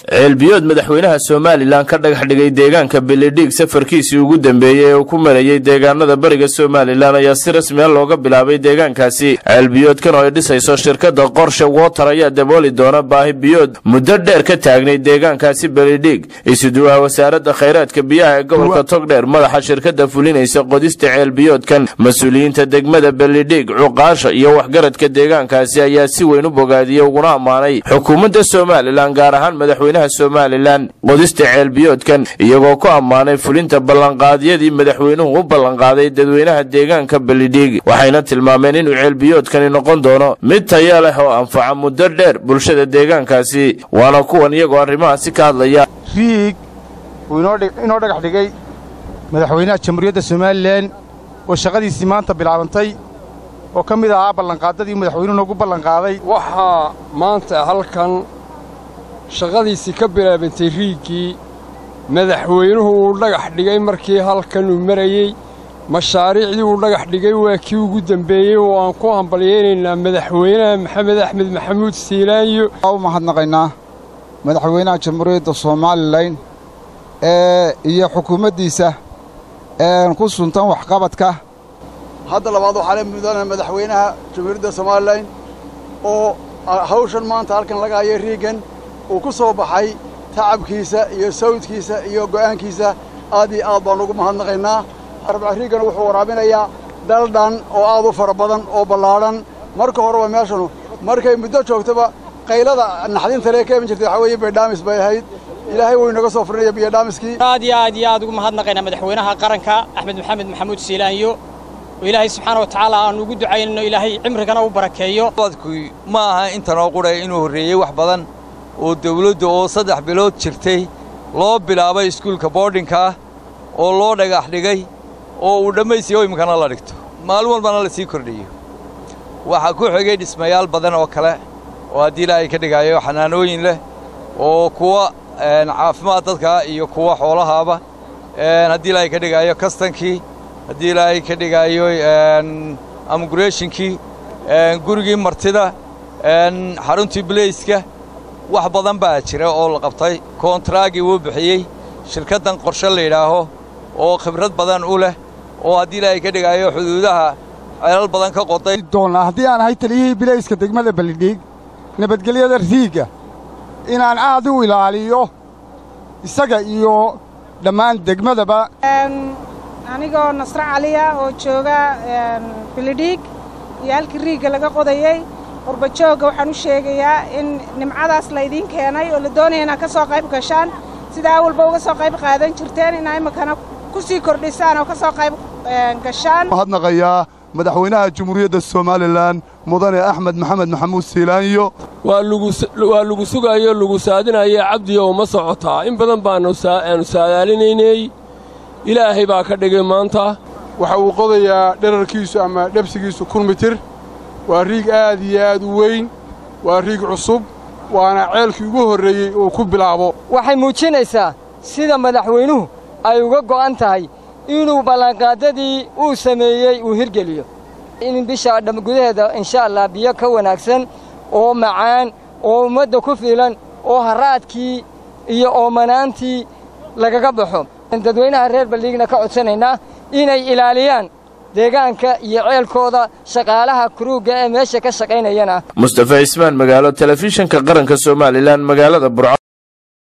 Ceelbiyood madaxweynaha Somaliland ka dhagax dhigay deegaanka Belidhiig safarkiisii ugu dambeeyey ee uu ku marayey deegaanada bariga Somaliland ayaa si rasmi ah looga bilaabay deegaankaasi. Ceelbiyoodkan oo ay dhisayso shirkadda Qorshe Water ayaa dabooli doona baahi biyood muddo dheer ka taagnay deegaankaasi Belidhiig. Isuduwaha wasaaradda khayraadka biyaha ee gobolka Togdheer, madaxa shirkadda fulinaysa qodista ceelbiyoodkan, mas-uuliyiinta degmada Belidhiig, cuqaasha iyo waxgaradka deegaankaasi ayaa si weyn u bogaadiyey uguna ammaanay xukuumadda Somaliland, gaar ahaan madaxweynaha Somaliland, qodista ceelbiyoodkan, iyagoo ku ammaanay fulinta ballanqaadyadii madaxweynuhu u ballanqaaday dadweynaha deegaanka Belidhiig. Waxayna tilmaameen inuu ceelbiyoodkani noqon doono mid taya leh oo anfaca muddo dheer bulshada deegaankaasi. Waana kuwan iyagoo arrimahaasi ka hadlaya. Riig uu inoo dhagax dhigay madaxweynaha Jamhuuriyadda Somaliland oo shaqadiisii maanta bilaabantay oo ka mid ahaa ballanqaadadii madaxweynuhu noogu ballanqaaday. Waxaa maanta halkan shaqadiisii ka bilaabantay riiggii madaxweynuhu uu dhagax dhigay markii halkanuu marayey. Mashaariicdii uu dhagax dhigay waa kii ugu dembeeyey oo aan ku hambalyaynaynaa madaxweynaha Maxamed Axmed Maxamuud Siilaanyo. U mahadnaqaynaa madaxweynaha Jamhuuriyadda Somaliland ee iyo xukuumaddiisa ku suntan waxqabadka. Hadda labaad waxaa la mudana madaxweynaha Jamhuuriyadda Somaliland oo hawshan maanta halkan laga hayay, riiggan uu ku soo baxay tacabkiisa iyo sawdkiisa iyo go'aankiisa. Aad iyo aad baan ugu mahadnaqaynaa. Riiggan wuxuu waraabinayaa dal dhan oo aad u fara badan oo ballaadhan. Marka horeba meeshanu markay muddo joogtaba qaylada naxdinta lee ka iman jirtay waxaa weeye biyo-dhaamis bay ahayd. Ilaahay wuu inaga soo furinaya biyodhaamiskii. Aad iyo aad iyo aad ugu mahadnaqaynaa madaxweynaha qaranka Axmed Maxamed Maxamuud Siilaanyo oo Ilaahay subxaana wa tacaala aanu ugu ducaynayno Ilaahay cimrigana u barakeeyo. Badku ma aha intanoo qura inuu horreeyey wax badan oo dawladda oo 3 bilood jirtay loo bilaabay iskuulka boardingka oo loo dhagax dhigay oo uu dhammaystiyo, iminkana la dhigto, maalin walbana la sii kordhiyo. Waxaa ku xigay dhismayaal badan oo kale oo haddii Ilaahay ka dhigaayo xanaanooyin leh oo kuwa caafimaad dadka iyo kuwa xoolahaaba, haddii Ilaahay ka dhigaayo kastankii, haddii Ilaahay ka dhigaayo immigrationkii, gurigii martida, xaruntii bilayska. Wax badan baa jira oo la qabtay. Koontraagii wuu bixiyey shirkaddan Qorshe la yidhaaho oo khibrad badan u leh oo haddii Ilaahay ka dhigaayo xuduudaha ceelal badan ka qoday. Doonnaa haddii aan ahay taliyihii bilayska degmada Balidhiig nabadgelyada riigga inaan aad u ilaaliyo isaga iyo dhammaan degmadaba. Anigoo Nasre Caliya oo jooga Bilidhiig iyo halkii riigga laga qodayey, qurbajoogga waxaan u sheegayaa in nimcadaas laydiin keenay oo la doonaya inaad ka soo qayb gashaan sida awalba uga soo qayb qaadan jirteen, inaa iminkana ku sii kordhisaan oo ka soo qayb gashaan. Mahadnaqayaa madaxweynaha Jamhuuriyadda Somaliland, mudane Axmed Maxamed Maxamuud Siilaanyo. Waa lagu sugaayo, lagu saadinaya, Cabdiyow, ma socotaa? In badan baannu aanu saadaalinaynay, Ilaahay baa ka dhigay maanta. Waxa uu qodayaa dherarkiisu ama dhabsigiisu 1000 mitir. Waa riig aad iyo aad u weyn, waa riig cusub, waana ceelkii ugu horreeyey uu ku bilaabo. Waxay muujinaysaa sida madaxweynuhu ay uga go'an tahay inuu ballanqaadadii uu sameeyey uu hirgeliyo, in bisha dham gudaheeda insha Allah biyo ka wanaagsan oo macaan oo ummadda ku filan oo haraadkii iyo oomanaantii lagaga baxo. Dadweynaha reer Baldhiigna ka codsanaynaa inay ilaaliyaan deegaanka iyo ceelkooda, shaqaalaha kuruugga ee meesha ka shaqaynayana. Mustafa Cismaan Magaalo, Telefishinka Qaranka Somaliland, magaalada Burco.